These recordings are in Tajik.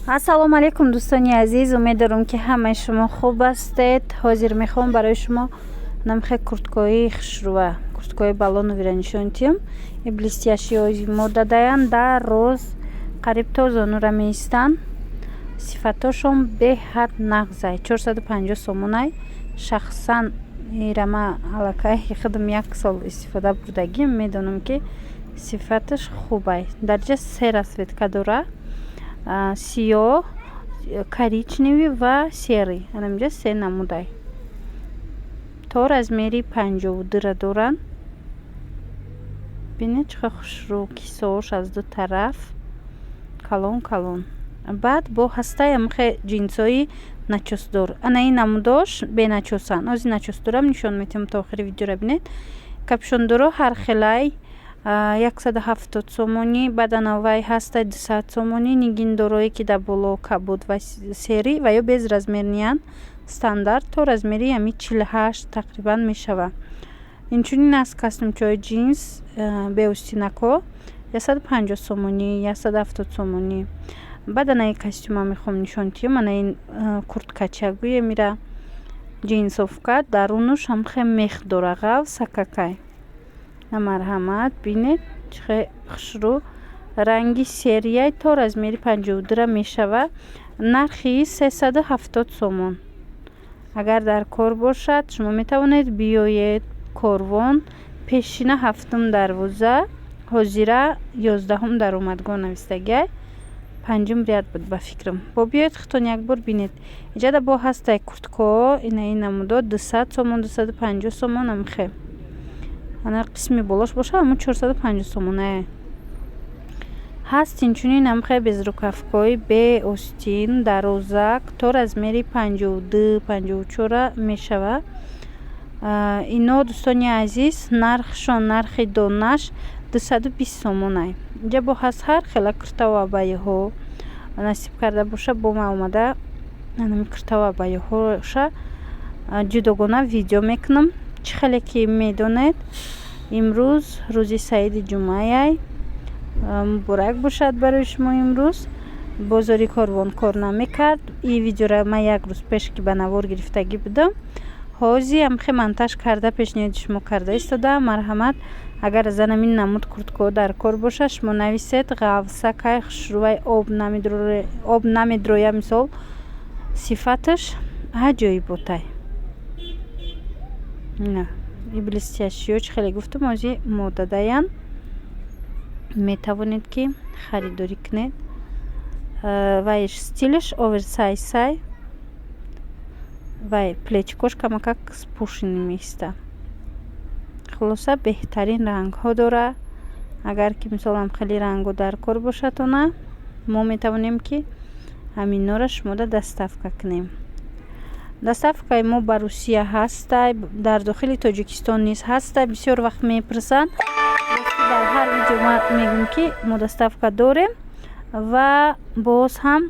Ассалому алайкум, дӯстони азиз. Умед дорам, ки ҳамаи шумо хуб ҳастед. Ҳозир мехоҳам барои шумо намхе курткои хушрӯва, курткои балоновиро нишон диҳам. И блестящиҳои модадаянд, дар роз қариб то зонура меистанд. Сифатошон беҳад нағзай. 450 сомонай. Шахсан ира ма аллакай худам як сол истифода бурдагим, медонам, ки сифаташ хубай. Дар ҷа се расцветка дора: сиёҳ, коричневый ва серый. Анаминҷа се намудай. То размери 52-ра доранд. Бинед, чӣ қадр хушрӯ, кисаош аз ду тараф калон калон. Баъд бо ҳастаи амхе ҷинсҳои начосдор. Ана ин намудош беначосанд. Ҳозир начосдорам нишон медиҳам, то охири видеоро бинед. Капюшондоро ҳархелай 170 сомонӣ, баъд анавай ҳастай 200 сомонӣ. Нигиндорое, ки дар боло кабуд ва серый ва ё без размерныянд, стандарт то размери ами 48 тақрибан мешавад. Инчунин аст костюмчаҳои ҷинс беостинакҳо 150 сомонӣ, 170 сомонӣ. Баъд анаи костюма мехоҳам нишон диҳам. Ана ин курткача гӯем, ира джинсовка, дарунуш ҳамхе мех дора, ғафсакакай. Марҳамат, бинед, чӣ хел хушрӯ, ранги серыяй, то размери 52-ра мешавад. Нархи 370 сомон. Агар дар кор бошад, шумо метавонед биёед Корвон, пешина ҳафтум дарвоза, ҳозира 11-ум даромадгоҳ навистагиай, панҷум ряд буд ба фикрам. Бо биёед, худтон якбор бинед. Иҷада бо ҳастай курткаҳо, ина ин намудо 200 сомон, 250 сомон амхе. Ана қисми болош бошад, ҳамун 450 сомонае. Ҳаст инчунин ҳамхел безрукавкаҳои беостин, дарозак, то размери 52, 54-а мешавад. Ино, дӯстони азиз, нархшон, нархи донаш 220 сомонай. Инҷа бо ҳаст ҳар хела куртаву абайҳо. Насиб карда боша, бо ман омада ҳамин куртаву абайҳоша ҷудогона видео мекунам. Чӣ хеле ки медонед, имрӯз рӯзи саиди ҷумъаяй. Муборак бошад барои шумо. Имрӯз бозори Корвон кор намекард. Ин видеоро ман як рӯз пеш ки ба навор гирифтагӣ будам, ҳозир ҳамхе монтаж карда, пешниҳоди шумо карда истодаам. Марҳамат, агар аз ҳамин намуд курткаҳо дар кор бошад, шумо нависед. Ғафсакай, хушрӯвай, об намедроя, мисол, сифаташ аҷоиботай. Ина и блестящиҳо, чӣ хеле гуфтам, ҳозир модадаянд, метавонед, ки харидорӣ кунед. Вай стилаш оверсайзай, вай плечикош камакак спущенный меиста. Хулоса, беҳтарин рангҳо дора. Агар ки, мисолам, хеле рангҳо дар кор бошад, она мо метавонем, ки ҳаминҳоро шумода доставка кунем. Доставкаи мо ба Русия ҳастай, дар дохили Тоҷикистон низ ҳастай. Бисёр вақт мепурсанд. Дар ҳар видео ман мегӯям, ки мо доставка дорем, ва боз ҳам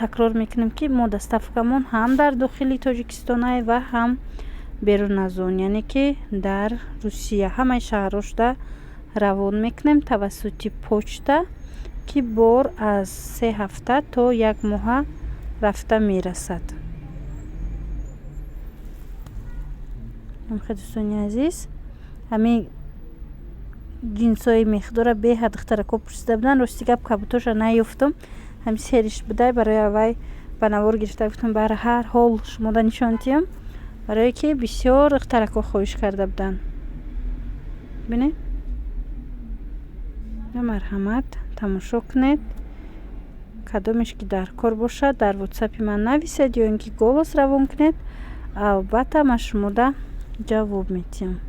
такрор мекунем, ки мо доставкамон ҳам дар дохили Тоҷикистонай ва ҳам берун аз он, яъне ки дар Русия ҳамаи шаҳрҳошда равон мекунем тавассути почта, ки бор аз 3 ҳафта то як моҳа рафта мерасад. Дӯстони азиз, ҳамин ҷинсҳои мехдора беҳад духтарако пурсида буданд. Рости гап, кабутоша наёфтам, ҳамин серыйш будай. Барои аввай ба навор гирифта гуфтам, бар ҳар ҳол шумода нишон диҳам, барое ки бисёр духтарако хоҳиш карда буданд. Бинед, марҳамат, тамошо кунед. Кадомеш ки дар кор бошад, дар ватсапи ман нависед ё ин ки голос равон кунед, албатта ман шумода ҷавоб медиҳам.